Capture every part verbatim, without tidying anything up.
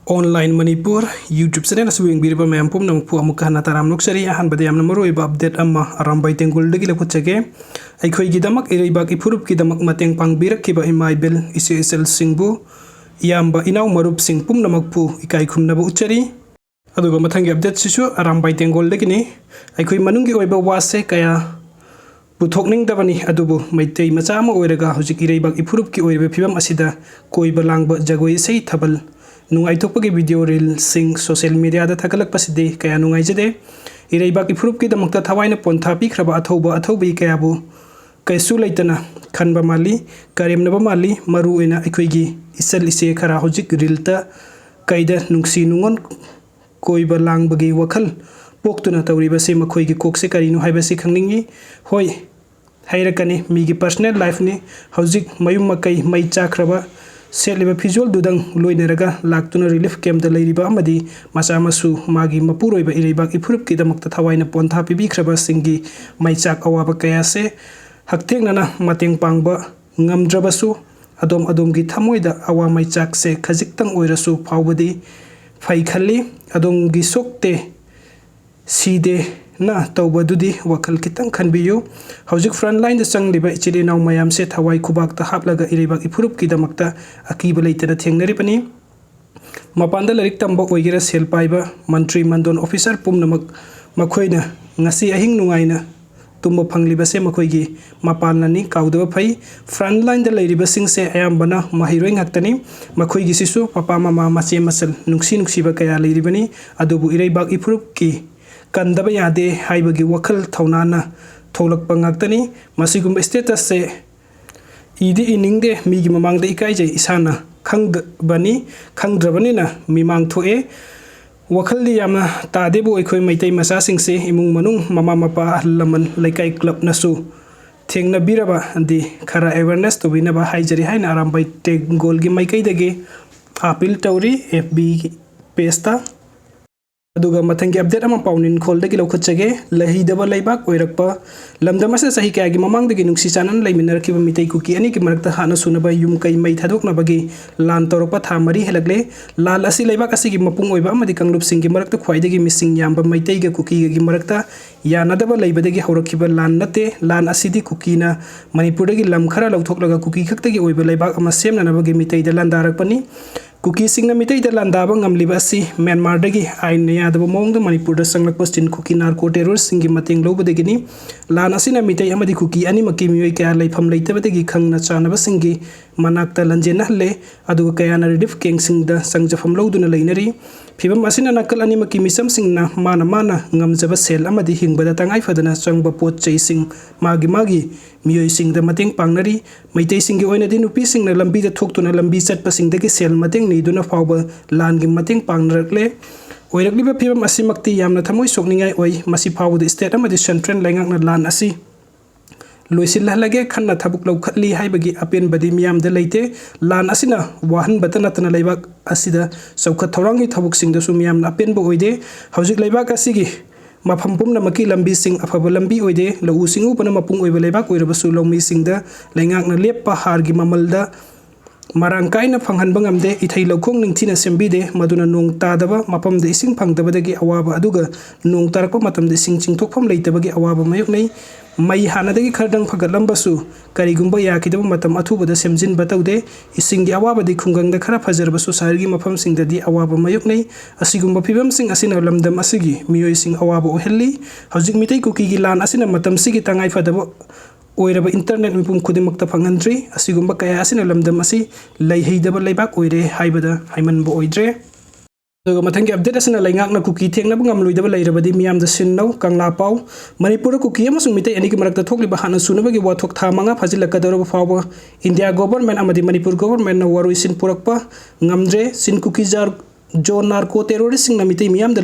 Online Manipur YouTube channel ꯑꯁꯤꯕꯨ ꯌꯦꯡꯕꯤꯔꯤꯕ ꯃꯌꯥꯝ ꯄꯨꯝꯅꯃꯛꯄꯨ ꯑꯃꯨꯛꯀ ꯍꯟꯅ ꯇꯔꯥꯝꯅ ꯑꯣꯛꯆꯔꯤ꯫ ꯑꯍꯥꯟꯕꯗ ꯌꯥꯝꯅ ꯃꯔꯨꯑꯣꯏꯕ update ꯑꯃ ꯑꯔꯥꯝꯕꯥꯏ ꯇꯦꯡꯒꯣꯜꯗꯒꯤ ꯂꯧꯈꯠꯆꯒꯦ꯫ ꯑꯩꯈꯣꯏꯒꯤꯗꯃꯛ ꯏꯔꯩꯕꯥꯛ ꯏꯐꯨꯔꯨꯞꯀꯤꯗꯃꯛ ꯃꯇꯦꯡ ꯄꯥꯡꯕꯤꯔꯛꯈꯤꯕ ꯏꯃꯥ ꯏꯕꯦꯜ, ꯏꯆꯦ ꯏꯆꯜꯁꯤꯡꯕꯨ, ꯏꯌꯥꯝꯕ ꯏꯅꯥꯎ ꯃꯔꯨꯞꯁꯤꯡ ꯄꯨꯝꯅꯃꯛꯄꯨ ꯏꯀꯥꯏ ꯈꯨꯝꯅꯕ ꯎꯠꯆꯔꯤ꯫ ꯑꯗꯨꯒ ꯃꯊꯪꯒꯤ update ꯁꯤꯁꯨ ꯑꯔꯥꯝꯕꯥꯏ ꯇꯦꯡꯒꯣꯜꯗꯒꯤꯅꯤ꯫ ꯑꯩꯈꯣꯏ ꯃꯅꯨꯡꯒꯤ ꯑꯣꯏꯕ ꯋꯥꯁꯦ ꯀꯌꯥ ꯄꯨꯊꯣꯛꯅꯤꯡꯗꯕꯅꯤ, ꯑꯗꯨꯕꯨ ꯃꯩꯇꯩ ꯃꯆꯥ ꯑꯃ ꯑꯣꯏꯔꯒ ꯍꯧꯖꯤꯛ ꯏꯔꯩꯕꯥꯛ ꯏꯐꯨꯔꯨꯞꯀꯤ ꯑꯣꯏꯔꯤꯕ ꯐꯤꯕꯝ ꯑꯁꯤꯗ ꯀꯣꯏꯕ ꯂꯥꯡꯕ, ꯖꯒꯣꯏ ꯏꯁꯩ, ꯊꯥꯕꯜ ꯅꯨꯡꯉꯥꯏꯊꯣꯛꯄꯒꯤ video reelꯁꯤꯡ social mediaꯗ ꯊꯥꯒꯠꯂꯛꯄꯁꯤꯗꯤ ꯀꯌꯥ ꯅꯨꯡꯉꯥꯏꯖꯗꯦ꯫ ꯏꯔꯩꯕꯥꯛ ꯏꯐꯨꯔꯨꯞꯀꯤꯗꯃꯛꯇ ꯊꯋꯥꯏꯅ ꯄꯣꯟꯊꯥ ꯄꯤꯈ꯭ꯔꯕ ꯑꯊꯧꯕ ꯑꯊꯧꯕꯤ ꯀꯌꯥꯕꯨ ꯀꯩꯁꯨ ꯂꯩꯇꯅ ꯈꯟꯕ ꯃꯥꯜꯂꯤ, ꯀꯔꯦꯝꯅꯕ ꯃꯥꯜꯂꯤ꯫ ꯃꯔꯨꯑꯣꯏꯅ ꯑꯩꯈꯣꯏꯒꯤ ꯏꯆꯜ ꯏꯆꯦ ꯈꯔ ꯍꯧꯖꯤꯛ reelꯇ ꯀꯩꯗ ꯅꯨꯡꯁꯤ ꯅꯨꯡꯉꯣꯟ ꯀꯣꯏꯕ ꯂꯥꯡꯕꯒꯤ ꯋꯥꯈꯜ ꯄꯣꯛꯇꯨꯅ ꯇꯧꯔꯤꯕꯁꯤ ꯃꯈꯣꯏꯒꯤ ꯀꯣꯛꯁꯦ ꯀꯔꯤꯅꯣ ꯍꯥꯏꯕꯁꯤ ꯈꯪꯅꯤꯡꯏ꯫ ꯍꯣꯏ, ꯍꯥꯏꯔꯛꯀꯅꯤ, ꯃꯤꯒꯤ personal lifeꯅꯤ꯫ ꯍꯧꯖꯤꯛ ꯃꯌꯨꯝ ꯃꯀꯩ ꯃꯩ ꯆꯥꯛꯈ꯭ꯔꯕ, ꯁꯦꯠꯂꯤꯕ ꯐꯤꯖꯣꯜꯗꯨꯗꯪ ꯂꯣꯏꯅꯔꯒ ꯂꯥꯛꯇꯨꯅ relief campꯇ ꯂꯩꯔꯤꯕ ꯑꯃꯗꯤ ꯃꯆꯥ ꯃꯁꯨ ꯃꯥꯒꯤ ꯃꯄꯨꯔꯣꯏꯕ ꯏꯔꯩꯕꯥꯛ ꯏꯐꯨꯔꯨꯞꯀꯤꯗꯃꯛꯇ ꯊꯋꯥꯏꯅ ꯄꯣꯟꯊꯥ ꯄꯤꯕꯤꯈ꯭ꯔꯕꯁꯤꯡꯒꯤ ꯃꯩꯆꯥꯛ ꯑꯋꯥꯕ ꯀꯌꯥꯁꯦ ꯍꯛꯊꯦꯡꯅꯅ ꯃꯇꯦꯡ ꯄꯥꯡꯕ ꯉꯝꯗ꯭ꯔꯕꯁꯨ, ꯑꯗꯣꯝ ꯑꯗꯣꯝꯒꯤ ꯊꯃꯣꯏꯗ ꯑꯋꯥ ꯃꯩꯆꯥꯛꯁꯦ ꯈꯖꯤꯛꯇꯪ ꯑꯣꯏꯔꯁꯨ ꯐꯥꯎꯕꯗꯤ ꯐꯩ ꯈꯜꯂꯤ꯫ ꯑꯗꯣꯝꯒꯤ ꯁꯣꯛꯇꯦ ꯁꯤꯗꯦꯅ ꯇꯧꯕꯗꯨꯗꯤ ꯋꯥꯈꯜ ꯈꯤꯇꯪ ꯈꯟꯕꯤꯌꯨ꯫ ꯍꯧꯖꯤꯛ front lineꯗ ꯆꯪꯂꯤꯕ ꯏꯆꯤꯜ ꯏꯅꯥꯎ ꯃꯌꯥꯝꯁꯦ ꯊꯋꯥꯏ ꯈꯨꯕꯥꯛꯇ ꯍꯥꯞꯂꯒ ꯏꯔꯩꯕꯥꯛ ꯏꯐꯨꯔꯨꯞꯀꯤꯗꯃꯛꯇ ꯑꯀꯤꯕ ꯂꯩꯇꯅ ꯊꯦꯡꯅꯔꯤꯕꯅꯤ꯫ ꯃꯄꯥꯟꯗ ꯂꯥꯏꯔꯤꯛ ꯇꯝꯕ ꯑꯣꯏꯒꯦꯔꯥ, ꯁꯦꯜ ꯄꯥꯏꯕ, ꯃꯟꯇ꯭ꯔꯤ, ꯃꯟꯗꯣꯟ, officer ꯄꯨꯝꯅꯃꯛ ꯃꯈꯣꯏꯅ ꯉꯁꯤ ꯑꯍꯤꯡ ꯅꯨꯡꯉꯥꯏꯅ ꯇꯨꯝꯕ ꯐꯪꯂꯤꯕꯁꯦ ꯃꯈꯣꯏꯒꯤ ꯃꯄꯥꯟꯅꯅꯤ, ꯀꯥꯎꯗꯕ ꯐꯩ꯫ Front lineꯗ ꯂꯩꯔꯤꯕꯁꯤꯡꯁꯦ ꯑꯌꯥꯝꯕꯅ ꯃꯍꯩꯔꯣꯏ ꯉꯥꯛꯇꯅꯤ꯫ ꯃꯈꯣꯏꯒꯤꯁꯤꯁꯨ ꯃꯄꯥ ꯃꯃꯥ, ꯃꯆꯦ ꯃꯆꯜ, ꯅꯨꯡꯁꯤ ꯅꯨꯡꯁꯤꯕ ꯀꯌꯥ ꯂꯩꯔꯤꯕꯅꯤ꯫ ꯑꯗꯨꯕꯨ ꯏꯔꯩꯕꯥꯛ ꯏꯐꯨꯔꯨꯞꯀꯤ ꯀꯟꯗꯕ ꯌꯥꯗꯦ ꯍꯥꯏꯕꯒꯤ ꯋꯥꯈꯜ ꯊꯧꯅꯥꯅ ꯊꯣꯛꯂꯛꯄ ꯉꯥꯛꯇꯅꯤ꯫ ꯃꯁꯤꯒꯨꯝꯕ statusꯁꯦ ꯏꯗꯤ ꯏꯅꯤꯡꯗꯦ, ꯃꯤꯒꯤ ꯃꯃꯥꯡꯗ ꯏꯀꯥꯏꯖꯩ, ꯏꯁꯥꯅ ꯈꯪꯗꯕꯅꯤ, ꯈꯪꯗ꯭ꯔꯕꯅꯤꯅ ꯃꯤꯃꯥꯡ ꯊꯣꯛꯑꯦ꯫ ꯋꯥꯈꯜꯗꯤ ꯌꯥꯝꯅ ꯇꯥꯗꯦꯕꯨ, ꯑꯩꯈꯣꯏ ꯃꯩꯇꯩ ꯃꯆꯥꯁꯤꯡꯁꯦ ꯏꯃꯨꯡ ꯃꯅꯨꯡ, ꯃꯃꯥ ꯃꯄꯥ, ꯑꯍꯜ ꯂꯃꯟ, ꯂꯩꯀꯥꯏ clubꯅꯁꯨ ꯊꯦꯡꯅꯕꯤꯔꯕꯗꯤ ꯈꯔ awareness ꯇꯧꯕꯤꯅꯕ ꯍꯥꯏꯖꯔꯤ ꯍꯥꯏꯅ ꯑꯔꯥꯝꯕꯥꯏ ꯇꯦꯡꯒꯣꯜꯒꯤ ꯃꯥꯏꯀꯩꯗꯒꯤ appeal ꯇꯧꯔꯤ FB pageꯇ꯫ ꯑꯗꯨꯒ ꯃꯊꯪꯒꯤ update ꯑꯃ ꯄꯥꯎꯅꯤꯡꯈꯣꯜꯗꯒꯤ ꯂꯧꯈꯠꯆꯒꯦ꯫ ꯂꯩꯍꯩꯗꯕ ꯂꯩꯕꯥꯛ ꯑꯣꯏꯔꯛꯄ꯫ ꯂꯝꯗꯝ ꯑꯁꯤꯗ ꯆꯍꯤ ꯀꯌꯥꯒꯤ ꯃꯃꯥꯡꯗꯒꯤ ꯅꯨꯡꯁꯤ ꯆꯥꯟꯅꯅ ꯂꯩꯃꯤꯟꯅꯔꯛꯈꯤꯕ ꯃꯤꯇꯩ ꯀꯨꯀꯤ ꯑꯅꯤꯒꯤ ꯃꯔꯛꯇ ꯍꯥꯠꯅ ꯁꯨꯅꯕ ꯌꯨꯝ ꯀꯩ ꯃꯩ ꯊꯥꯗꯣꯛꯅꯕꯒꯤ ꯂꯥꯟ ꯇꯧꯔꯛꯄ ꯊꯥ ꯃꯔꯤ ꯍꯦꯜꯂꯛꯂꯦ꯫ ꯂꯥꯟ ꯑꯁꯤ ꯂꯩꯕꯥꯛ ꯑꯁꯤꯒꯤ ꯃꯄꯨꯡ ꯑꯣꯏꯕ ꯑꯃꯗꯤ ꯀꯥꯡꯂꯨꯞꯁꯤꯡꯒꯤ ꯃꯔꯛꯇ ꯈ꯭ꯋꯥꯏꯗꯒꯤ ꯃꯤꯁꯤꯡ ꯌꯥꯝꯕ ꯃꯩꯇꯩꯒ ꯀꯨꯀꯤꯒꯒꯤ ꯃꯔꯛꯇ ꯌꯥꯅꯗꯕ ꯂꯩꯕꯗꯒꯤ ꯍꯧꯔꯛꯈꯤꯕ ꯂꯥꯟ ꯅꯠꯇꯦ꯫ ꯂꯥꯟ ꯑꯁꯤꯗꯤ ꯀꯨꯀꯤꯅ ꯃꯅꯤꯄꯨꯔꯗꯒꯤ ꯂꯝ ꯈꯔ ꯂꯧꯊꯣꯛꯂꯒ ꯀꯨꯀꯤ ꯈꯛꯇꯒꯤ ꯑꯣꯏꯕ ꯂꯩꯕꯥꯛ ꯑꯃ ꯁꯦꯝꯅꯅꯕꯒꯤ ꯃꯤꯇꯩꯗ ꯂꯥꯟꯗꯥꯔꯛꯄꯅꯤ꯫ ꯀꯨꯀꯤꯁꯤꯡꯅ ꯃꯤꯇꯩꯗ ꯂꯥꯟꯗꯥꯕ ꯉꯝꯂꯤꯕ ꯑꯁꯤ ꯃ꯭ꯌꯥꯟꯃꯥꯔꯗꯒꯤ ꯑꯥꯏꯟꯅ ꯌꯥꯗꯕ ꯃꯑꯣꯡꯗ ꯃꯅꯤꯄꯨꯔꯗ ꯆꯪꯂꯛꯄ ꯆꯤꯟ ꯀꯨꯀꯤ ꯅꯥꯔꯀꯣ ꯇꯦꯔꯣꯔꯤꯁꯁꯤꯡꯒꯤ ꯃꯇꯦꯡ ꯂꯧꯕꯗꯒꯤꯅꯤ꯫ ꯂꯥꯟ ꯑꯁꯤꯅ ꯃꯤꯇꯩ ꯑꯃꯗꯤ ꯀꯨꯀꯤ ꯑꯅꯤꯃꯛꯀꯤ ꯃꯤꯑꯣꯏ ꯀꯌꯥ ꯂꯩꯐꯝ ꯂꯩꯇꯕꯗꯒꯤ ꯈꯪꯅ ꯆꯥꯟꯅꯕꯁꯤꯡꯒꯤ ꯃꯅꯥꯛꯇ ꯂꯟꯖꯦꯟꯅꯍꯜꯂꯦ, ꯑꯗꯨꯒ ꯀꯌꯥꯅ ꯔꯤꯂꯤꯐ ꯀꯦꯝꯞꯁꯤꯡꯗ ꯆꯪꯖꯐꯝ ꯂꯧꯗꯨꯅ ꯂꯩꯅꯔꯤ꯫ ꯐꯤꯚꯝ ꯑꯁꯤꯅ ꯅꯥꯀꯜ ꯑꯅꯤꯃꯛꯀꯤ ꯃꯤꯆꯝꯁꯤꯡꯅ ꯃꯥꯅ ꯃꯥꯅ ꯉꯝꯖꯕ ꯁꯦꯜ ꯑꯃꯗꯤ ꯍꯤꯡꯕꯗ ꯇꯉꯥꯏ ꯐꯗꯅ ꯆꯪꯕ ꯄꯣꯠ ꯆꯩꯁꯤꯡ ꯃꯥꯒꯤ ꯃꯥꯒꯤ ꯃꯤꯑꯣꯏꯁꯤꯡꯗ ꯃꯇꯦꯡ ꯄꯥꯡꯅꯔꯤ꯫ ꯃꯩꯇꯩꯁꯤꯡꯒꯤ ꯑꯣꯏꯅꯗꯤ ꯅꯨꯄꯤꯁꯤꯡꯅ ꯂꯝꯕꯤꯗ ꯊꯣꯛꯇꯨꯅ ꯂꯝꯕꯤ ꯆꯠꯄꯁꯤꯡꯗꯒꯤ ꯁꯦꯜ ꯃꯇꯦꯡ ꯅꯤꯗꯨꯅ ꯐꯥꯎꯕ ꯂꯥꯟꯒꯤ ꯃꯇꯦꯡ ꯄꯥꯡꯅꯔꯛꯂꯦ꯫ ꯑꯣꯏꯔꯛꯂꯤꯕ ꯐꯤꯚꯝ ꯑꯁꯤꯃꯛꯇꯤ ꯌꯥꯝꯅ ꯊꯃꯣꯏ ꯁꯣꯛꯅꯤꯡꯉꯥꯏ ꯑꯣꯏ꯫ ꯃꯁꯤ ꯐꯥꯎꯕꯗ state ꯑꯃꯗꯤ central ꯂꯩꯉꯥꯛꯅ ꯂꯥꯟ ꯑꯁꯤ ꯂꯣꯏꯁꯤꯜꯍꯜꯂꯒꯦ ꯈꯟꯅ ꯊꯕꯛ ꯂꯧꯈꯠꯂꯤ ꯍꯥꯏꯕꯒꯤ ꯑꯄꯦꯟꯕꯗꯤ ꯃꯤꯌꯥꯝꯗ ꯂꯩꯇꯦ꯫ ꯂꯥꯟ ꯑꯁꯤꯅ ꯋꯥꯍꯟꯕꯇ ꯅꯠꯇꯅ ꯂꯩꯕꯥꯛ ꯑꯁꯤꯗ ꯆꯥꯎꯈꯠ ꯊꯧꯔꯥꯡꯒꯤ ꯊꯕꯛꯁꯤꯡꯗꯁꯨ ꯃꯤꯌꯥꯝꯅ ꯑꯄꯦꯟꯕ ꯑꯣꯏꯗꯦ꯫ ꯍꯧꯖꯤꯛ ꯂꯩꯕꯥꯛ ꯑꯁꯤꯒꯤ ꯃꯐꯝ ꯄꯨꯝꯅꯃꯛꯀꯤ ꯂꯝꯕꯤꯁꯤꯡ ꯑꯐꯕ ꯂꯝꯕꯤ ꯑꯣꯏꯗꯦ꯫ ꯂꯧꯎ ꯁꯤꯡꯎꯕꯅ ꯃꯄꯨꯡ ꯑꯣꯏꯕ ꯂꯩꯕꯥꯛ ꯑꯣꯏꯔꯕꯁꯨ ꯂꯧꯃꯤꯁꯤꯡꯗ ꯂꯩꯉꯥꯛꯅ ꯂꯦꯞꯄ ꯍꯥꯔꯒꯤ ꯃꯃꯜꯗ ꯃꯔꯥꯡ ꯀꯥꯏꯅ ꯐꯪꯍꯟꯕ ꯉꯝꯗꯦ꯫ ꯏꯊꯩ ꯂꯧꯈꯣꯡ ꯅꯤꯡꯊꯤꯅ ꯁꯦꯝꯕꯤꯗꯦ꯫ ꯃꯗꯨꯅ ꯅꯣꯡ ꯇꯥꯗꯕ ꯃꯐꯝꯗ ꯏꯁꯤꯡ ꯐꯪꯗꯕꯗꯒꯤ ꯑꯋꯥꯕ, ꯑꯗꯨꯒ ꯅꯣꯡ ꯇꯥꯔꯛꯄ ꯃꯇꯝꯗ ꯏꯁꯤꯡ ꯆꯤꯡꯊꯣꯛꯐꯝ ꯂꯩꯇꯕꯒꯤ ꯑꯋꯥꯕ ꯃꯥꯌꯣꯛꯅꯩ꯫ ꯃꯩ ꯍꯥꯟꯅꯗꯒꯤ ꯈꯔꯗꯪ ꯐꯒꯠꯂꯝꯕꯁꯨ ꯀꯔꯤꯒꯨꯝꯕ ꯌꯥꯈꯤꯗꯕ ꯃꯇꯝ ꯑꯊꯨꯕꯗ ꯁꯦꯝꯖꯤꯟꯕ ꯇꯧꯗꯦ꯫ ꯏꯁꯤꯡꯒꯤ ꯑꯋꯥꯕꯗꯤ ꯈꯨꯡꯒꯪꯗ ꯈꯔ ꯐꯖꯔꯕꯁꯨ ꯁꯍꯔꯒꯤ ꯃꯐꯝꯁꯤꯡꯗꯗꯤ ꯑꯋꯥꯕ ꯃꯥꯌꯣꯛꯅꯩ꯫ ꯑꯁꯤꯒꯨꯝꯕ ꯐꯤꯕꯝꯁꯤꯡ ꯑꯁꯤꯅ ꯂꯝꯗꯝ ꯑꯁꯤꯒꯤ ꯃꯤꯑꯣꯏꯁꯤꯡ ꯑꯋꯥꯕ ꯑꯣꯏꯍꯜꯂꯤ꯫ ꯍꯧꯖꯤꯛ ꯃꯤꯇꯩ ꯀꯨꯀꯤꯒꯤ ꯂꯥꯟ ꯑꯁꯤꯅ ꯃꯇꯝꯁꯤꯒꯤ ꯇꯉꯥꯏ ꯐꯗꯕ ꯑꯣꯏꯔꯕ internet ꯃꯤꯄꯨꯝ ꯈꯨꯗꯤꯡꯃꯛꯇ ꯐꯪꯍꯟꯗ꯭ꯔꯤ꯫ ꯑꯁꯤꯒꯨꯝꯕ ꯀꯌꯥ ꯑꯁꯤꯅ ꯂꯝꯗꯝ ꯑꯁꯤ ꯂꯩꯍꯩꯗꯕ ꯂꯩꯕꯥꯛ ꯑꯣꯏꯔꯦ ꯍꯥꯏꯕꯗ ꯍꯥꯏꯃꯟꯕ ꯑꯣꯏꯗ꯭ꯔꯦ꯫ ꯑꯗꯨꯒ ꯃꯊꯪꯒꯤ update ꯑꯁꯤꯅ ꯂꯩꯉꯥꯛꯅ ꯀꯨꯀꯤ ꯊꯦꯡꯅꯕ ꯉꯝꯂꯣꯏꯗꯕ ꯂꯩꯔꯕꯗꯤ ꯃꯤꯌꯥꯝꯗ ꯁꯤꯟꯅꯧ꯫ ꯀꯪꯂꯥ ꯄꯥꯎ꯫ ꯃꯅꯤꯄꯨꯔꯗ ꯀꯨꯀꯤ ꯑꯃꯁꯨꯡ ꯃꯤꯇꯩ ꯑꯅꯤꯒꯤ ꯃꯔꯛꯇ ꯊꯣꯛꯂꯤꯕ ꯍꯥꯠꯅ ꯁꯨꯅꯕꯒꯤ ꯋꯥꯊꯣꯛ ꯊꯥ ꯃꯉꯥ ꯐꯥꯖꯤꯜꯂꯛꯀꯗꯧꯔꯕ ꯐꯥꯎꯕ ꯏꯟꯗꯤꯌꯥ government ꯑꯃꯗꯤ ꯃꯅꯤꯄꯨꯔ governmentꯅ ꯋꯥꯔꯣꯏꯁꯤꯟ ꯄꯨꯔꯛꯄ ꯉꯝꯗ꯭ꯔꯦ꯫ ꯆꯤꯟ ꯀꯨꯀꯤ ꯖꯥꯔ ꯖꯣ ꯅꯥꯔꯀꯣ ꯇꯦꯔꯣꯔꯤꯁꯁꯤꯡꯅ ꯃꯤꯇꯩ ꯃꯤꯌꯥꯝꯗ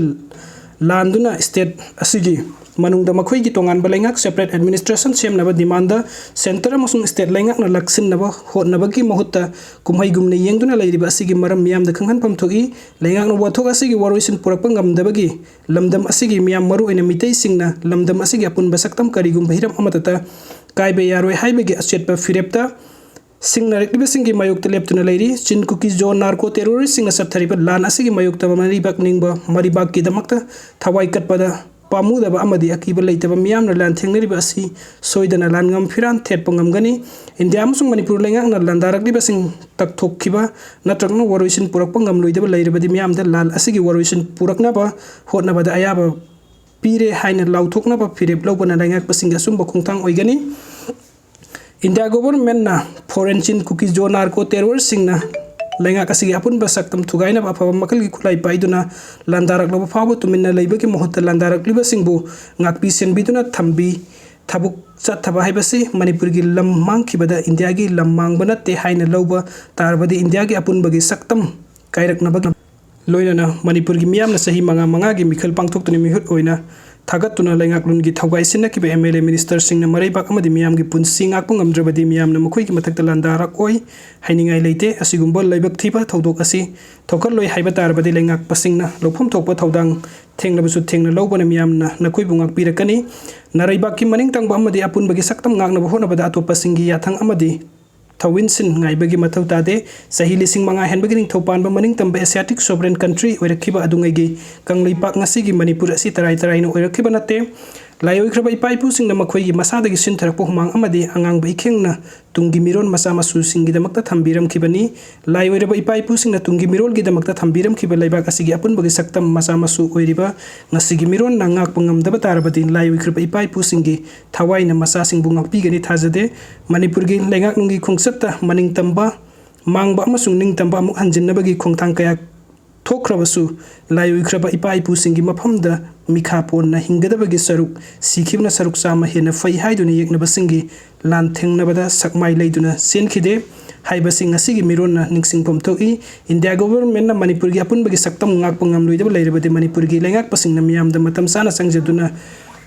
ꯂꯥꯟꯗꯨꯅ state ꯑꯁꯤꯒꯤ ꯃꯅꯨꯡꯗ ꯃꯈꯣꯏꯒꯤ ꯇꯣꯉꯥꯟꯕ ꯂꯩꯉꯥꯛ, separate administration, ꯁꯦꯝꯅꯕ demandꯗ centre ꯑꯃꯁꯨꯡ state ꯂꯩꯉꯥꯛꯅ ꯂꯥꯛꯁꯤꯟꯅꯕ ꯍꯣꯠꯅꯕꯒꯤ ꯃꯍꯨꯠꯇ ꯀꯨꯝꯍꯩꯒꯨꯝꯅ ꯌꯦꯡꯗꯨꯅ ꯂꯩꯔꯤꯕ ꯑꯁꯤꯒꯤ ꯃꯔꯝ ꯃꯤꯌꯥꯝꯗ ꯈꯪꯍꯟꯐꯝ ꯊꯣꯛꯏ꯫ ꯂꯩꯉꯥꯛꯅ ꯋꯥꯊꯣꯛ ꯑꯁꯤꯒꯤ ꯋꯥꯔꯣꯏꯁꯤꯟ ꯄꯨꯔꯛꯄ ꯉꯝꯗꯕꯒꯤ ꯂꯝꯗꯝ ꯑꯁꯤꯒꯤ ꯃꯤꯌꯥꯝ, ꯃꯔꯨꯑꯣꯏꯅ ꯃꯤꯇꯩꯁꯤꯡꯅ ꯂꯝꯗꯝ ꯑꯁꯤꯒꯤ ꯑꯄꯨꯟꯕ ꯁꯛꯇꯝ ꯀꯔꯤꯒꯨꯝꯕ ꯍꯤꯔꯝ ꯑꯃꯠꯇꯗ ꯀꯥꯏꯕ ꯌꯥꯔꯣꯏ ꯍꯥꯏꯕꯒꯤ ꯑꯆꯦꯠꯄ ꯐꯤꯔꯦꯞꯇ ꯁꯤꯡꯅꯔꯛꯂꯤꯕꯁꯤꯡꯒꯤ ꯃꯥꯌꯣꯛꯇ ꯂꯦꯞꯇꯨꯅ ꯂꯩꯔꯤ꯫ ꯆꯤꯟ ꯀꯨꯀꯤ ꯖꯣ ꯅꯥꯔꯀꯣ terroristꯁꯤꯡꯅ ꯆꯠꯊꯔꯤꯕ ꯂꯥꯟ ꯑꯁꯤꯒꯤ ꯃꯥꯌꯣꯛꯇ ꯃꯔꯩꯕꯥꯛ ꯅꯤꯡꯕ ꯃꯔꯩꯕꯥꯛꯀꯤꯗꯃꯛꯇ ꯊꯋꯥꯏ ꯀꯠꯄꯗ ꯄꯥꯝꯃꯨꯗꯕ ꯑꯃꯗꯤ ꯑꯀꯤꯕ ꯂꯩꯇꯕ ꯃꯤꯌꯥꯝꯅ ꯂꯥꯟ ꯊꯦꯡꯅꯔꯤꯕ ꯑꯁꯤ ꯁꯣꯏꯗꯅ ꯂꯥꯟꯉꯝ ꯐꯤꯔꯥꯟ ꯊꯦꯠꯄ ꯉꯝꯒꯅꯤ꯫ ꯏꯟꯗꯤꯌꯥ ꯑꯃꯁꯨꯡ ꯃꯅꯤꯄꯨꯔ ꯂꯩꯉꯥꯛꯅ ꯂꯥꯟꯗꯥꯔꯛꯂꯤꯕꯁꯤꯡ ꯇꯛꯊꯣꯛꯈꯤꯕ ꯅꯠꯇ꯭ꯔꯒꯅ ꯋꯥꯔꯣꯏꯁꯤꯟ ꯄꯨꯔꯛꯄ ꯉꯝꯂꯣꯏꯗꯕ ꯂꯩꯔꯕꯗꯤ ꯃꯤꯌꯥꯝꯗ ꯂꯥꯟ ꯑꯁꯤꯒꯤ ꯋꯥꯔꯣꯏꯁꯤꯟ ꯄꯨꯔꯛꯅꯕ ꯍꯣꯠꯅꯕꯗ ꯑꯌꯥꯕ ꯄꯤꯔꯦ ꯍꯥꯏꯅ ꯂꯥꯎꯊꯣꯛꯅꯕ ꯐꯤꯔꯦꯞ ꯂꯧꯕꯅ ꯂꯩꯉꯥꯛꯄꯁꯤꯡꯒꯤ ꯑꯆꯨꯝꯕ ꯈꯣꯡꯊꯥꯡ ꯑꯣꯏꯒꯅꯤ꯫ ꯏꯟꯗꯤꯌꯥ governmentꯅ foreign ꯆꯤꯟ ꯀꯨꯀꯤ ꯖꯣ ꯅꯥꯔꯀꯣ terroristꯁꯤꯡꯅ ꯂꯩꯉꯥꯛ ꯑꯁꯤꯒꯤ ꯑꯄꯨꯟꯕ ꯁꯛꯇꯝ ꯊꯨꯒꯥꯏꯅꯕ ꯑꯐꯕ ꯃꯈꯜꯒꯤ ꯈꯨꯠꯂꯥꯏ ꯄꯥꯏꯗꯨꯅ ꯂꯥꯟꯗꯥꯔꯛꯂꯕ ꯐꯥꯎꯕ ꯇꯨꯃꯤꯟꯅ ꯂꯩꯕꯒꯤ ꯃꯍꯨꯠꯇ ꯂꯥꯟꯗꯥꯔꯛꯂꯤꯕꯁꯤꯡꯕꯨ ꯉꯥꯛꯄꯤ ꯁꯦꯟꯕꯤꯗꯨꯅ ꯊꯝꯕꯤ꯫ ꯊꯕꯛ ꯆꯠꯊꯕ ꯍꯥꯏꯕꯁꯤ ꯃꯅꯤꯄꯨꯔꯒꯤ ꯂꯝ ꯃꯥꯡꯈꯤꯕꯗ ꯏꯟꯗꯤꯌꯥꯒꯤ ꯂꯝ ꯃꯥꯡꯕ ꯅꯠꯇꯦ ꯍꯥꯏꯅ ꯂꯧꯕ ꯇꯥꯔꯕꯗꯤ ꯏꯟꯗꯤꯌꯥꯒꯤ ꯑꯄꯨꯟꯕꯒꯤ ꯁꯛꯇꯝ ꯀꯥꯏꯔꯛꯅꯕ ꯂꯣꯏꯅꯅ ꯃꯅꯤꯄꯨꯔꯒꯤ ꯃꯤꯌꯥꯝꯅ ꯆꯍꯤ ꯃꯉꯥ ꯃꯉꯥꯒꯤ ꯃꯤꯈꯜ ꯄꯥꯡꯊꯣꯛꯇꯨꯅ ꯃꯤꯍꯨꯠ ꯑꯣꯏꯅ ꯊꯥꯒꯠꯇꯨꯅ ꯂꯩꯉꯥꯛꯂꯣꯟꯒꯤ ꯊꯧꯒꯥꯏ ꯁꯤꯟꯅꯈꯤꯕ MLA ministerꯁꯤꯡꯅ ꯃꯔꯩꯕꯥꯛ ꯑꯃꯗꯤ ꯃꯤꯌꯥꯝꯒꯤ ꯄꯨꯟꯁꯤ ꯉꯥꯛꯄ ꯉꯝꯗ꯭ꯔꯕꯗꯤ ꯃꯤꯌꯥꯝꯅ ꯃꯈꯣꯏꯒꯤ ꯃꯊꯛꯇ ꯂꯥꯟꯗꯥꯔꯛꯑꯣꯏ ꯍꯥꯏꯅꯤꯡꯉꯥꯏ ꯂꯩꯇꯦ꯫ ꯑꯁꯤꯒꯨꯝꯕ ꯂꯥꯏꯕꯛ ꯊꯤꯕ ꯊꯧꯗꯣꯛ ꯑꯁꯤ ꯊꯣꯛꯍꯜꯂꯣꯏ ꯍꯥꯏꯕ ꯇꯥꯔꯕꯗꯤ ꯂꯩꯉꯥꯛꯄꯁꯤꯡꯅ ꯂꯧꯐꯝ ꯊꯣꯛꯄ ꯊꯧꯗꯥꯡ ꯊꯦꯡꯂꯕꯁꯨ ꯊꯦꯡꯅ ꯂꯧꯕꯅ ꯃꯤꯌꯥꯝꯅ ꯅꯈꯣꯏꯕꯨ ꯉꯥꯛꯄꯤꯔꯛꯀꯅꯤ꯫ ꯅꯔꯩꯕꯥꯛꯀꯤ ꯃꯅꯤꯡ ꯇꯝꯕ ꯑꯃꯗꯤ ꯑꯄꯨꯟꯕꯒꯤ ꯁꯛꯇꯝ ꯉꯥꯛꯅꯕ ꯍꯣꯠꯅꯕꯗ ꯑꯇꯣꯞꯄꯁꯤꯡꯒꯤ ꯌꯥꯊꯪ ꯑꯃꯗꯤ ꯊꯧꯋꯤꯟꯁꯤꯟ ꯉꯥꯏꯕꯒꯤ ꯃꯊꯧ ꯇꯥꯗꯦ꯫ ꯆꯍꯤ ꯂꯤꯁꯤꯡ ꯃꯉꯥ ꯍꯦꯟꯕꯒꯤ ꯅꯤꯡꯊꯧ ꯄꯥꯟꯕ ꯃꯅꯤꯡ ꯇꯝꯕ Asiatic sovereign country ꯑꯣꯏꯔꯛꯈꯤꯕ ꯑꯗꯨꯉꯩꯒꯤ ꯀꯪꯂꯩꯄꯥꯛ ꯉꯁꯤꯒꯤ ꯃꯅꯤꯄꯨꯔ ꯑꯁꯤ ꯇꯔꯥꯏ ꯇꯔꯥꯏꯅ ꯑꯣꯏꯔꯛꯈꯤꯕ ꯅꯠꯇꯦ꯫ ꯂꯥꯏ ꯑꯣꯏꯈ꯭ꯔꯕ ꯏꯄꯥ ꯏꯄꯨꯁꯤꯡꯅ ꯃꯈꯣꯏꯒꯤ ꯃꯁꯥꯗꯒꯤ ꯁꯤꯟꯊꯔꯛꯄ ꯍꯨꯃꯥꯡ ꯑꯃꯗꯤ ꯑꯉꯥꯡꯕ ꯏꯈꯦꯡꯅ ꯇꯨꯡꯒꯤ ꯃꯤꯔꯣꯟ ꯃꯆꯥ ꯃꯁꯨꯁꯤꯡꯒꯤꯗꯃꯛꯇ ꯊꯝꯕꯤꯔꯝꯈꯤꯕꯅꯤ꯫ ꯂꯥꯏ ꯑꯣꯏꯔꯕ ꯏꯄꯥ ꯏꯄꯨꯁꯤꯡꯅ ꯇꯨꯡꯒꯤ ꯃꯤꯔꯣꯜꯒꯤꯗꯃꯛꯇ ꯊꯝꯕꯤꯔꯝꯈꯤꯕ ꯂꯩꯕꯥꯛ ꯑꯁꯤꯒꯤ ꯑꯄꯨꯟꯕꯒꯤ ꯁꯛꯇꯝ ꯃꯆꯥ ꯃꯁꯨ ꯑꯣꯏꯔꯤꯕ ꯉꯁꯤꯒꯤ ꯃꯤꯔꯣꯟꯅ ꯉꯥꯛꯄ ꯉꯝꯗꯕ ꯇꯥꯔꯕꯗꯤ ꯂꯥꯏ ꯑꯣꯏꯈ꯭ꯔꯕ ꯏꯄꯥ ꯏꯄꯨꯁꯤꯡꯒꯤ ꯊꯋꯥꯏꯅ ꯃꯆꯥꯁꯤꯡꯕꯨ ꯉꯥꯛꯄꯤꯒꯅꯤ ꯊꯥꯖꯗꯦ꯫ ꯃꯅꯤꯄꯨꯔꯒꯤ ꯂꯩꯉꯥꯛꯂꯣꯟꯒꯤ ꯈꯣꯡꯆꯠꯇ ꯃꯅꯤꯡ ꯇꯝꯕ, ꯃꯥꯡꯕ ꯑꯃꯁꯨꯡ ꯅꯤꯡꯇꯝꯕ ꯑꯃꯨꯛ ꯍꯟꯖꯤꯟꯅꯕꯒꯤ ꯈꯣꯡꯊꯥꯡ ꯀꯌꯥ ꯊꯣꯛꯈ꯭ꯔꯕꯁꯨ, ꯂꯥꯏ ꯑꯣꯏꯈ꯭ꯔꯕ ꯏꯄꯥ ꯏꯄꯨꯁꯤꯡꯒꯤ ꯃꯐꯝꯗ ꯃꯤꯈꯥ ꯄꯣꯟꯅ ꯍꯤꯡꯒꯗꯕꯒꯤ ꯁꯔꯨꯛ, ꯁꯤꯈꯤꯕꯅ ꯁꯔꯨꯛ ꯆꯥꯝꯃ ꯍꯦꯟꯅ ꯐꯩ ꯍꯥꯏꯗꯨꯅ ꯌꯦꯛꯅꯕꯁꯤꯡꯒꯤ ꯂꯥꯟ ꯊꯦꯡꯅꯕꯗ ꯁꯛꯃꯥꯏ ꯂꯩꯗꯨꯅ ꯆꯦꯟꯈꯤꯗꯦ ꯍꯥꯏꯕꯁꯤ ꯉꯁꯤꯒꯤ ꯃꯤꯔꯣꯟꯅ ꯅꯤꯡꯁꯤꯡꯐꯝ ꯊꯣꯛꯏ꯫ ꯏꯟꯗꯤꯌꯥ ꯒꯣꯚꯔꯟꯃꯦꯟꯠꯅ ꯃꯅꯤꯄꯨꯔꯒꯤ ꯑꯄꯨꯟꯕꯒꯤ ꯁꯛꯇꯝ ꯉꯥꯛꯄ ꯉꯝꯂꯣꯏꯗꯕ ꯂꯩꯔꯕꯗꯤ ꯃꯅꯤꯄꯨꯔꯒꯤ ꯂꯩꯉꯥꯛꯄꯁꯤꯡꯅ ꯃꯤꯌꯥꯝꯗ ꯃꯇꯝ ꯆꯥꯅ ꯆꯪꯖꯗꯨꯅ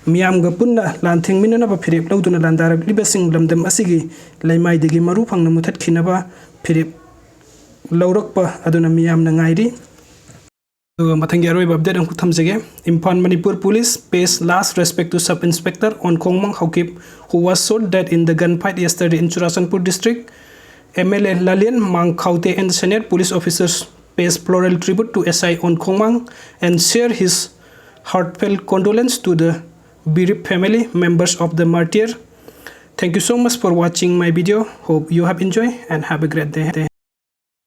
ꯃꯤꯌꯥꯝꯒ ꯄꯨꯟꯅ ꯂꯥꯟ ꯊꯦꯡꯃꯤꯟꯅꯅꯕ ꯐꯤꯔꯦꯞ ꯂꯧꯗꯨꯅ ꯂꯥꯟꯗꯥꯔꯛꯂꯤꯕꯁꯤꯡ ꯂꯝꯗꯝ ꯑꯁꯤꯒꯤ ꯂꯩꯃꯥꯏꯗꯒꯤ ꯃꯔꯨ ꯐꯪꯅ ꯃꯨꯊꯠꯈꯤꯅꯕ ꯐꯤꯔꯦꯞ ꯂꯧꯔꯛꯄ ꯑꯗꯨꯅ ꯃꯤꯌꯥꯝꯅ ꯉꯥꯏꯔꯤ꯫ ꯑꯗꯨꯒ ꯃꯊꯪꯒꯤ ꯑꯔꯣꯏꯕ ꯑꯞꯗꯦꯠ ꯑꯃꯈꯛ ꯊꯝꯖꯒꯦ꯫ Imphal Manipur Police pays last respect to Sub Inspector Onkhongmang Haokip, who was shot dead in the gunfight yesterday in Churachandpur district. M L A Lalien Mang Khaute and senior police officers pays floral tribute to S I Onkhongmang and share his heartfelt condolence to the bereaved family members of the martyr. Thank you so much for watching my video. Hope you have enjoyed and have a great day.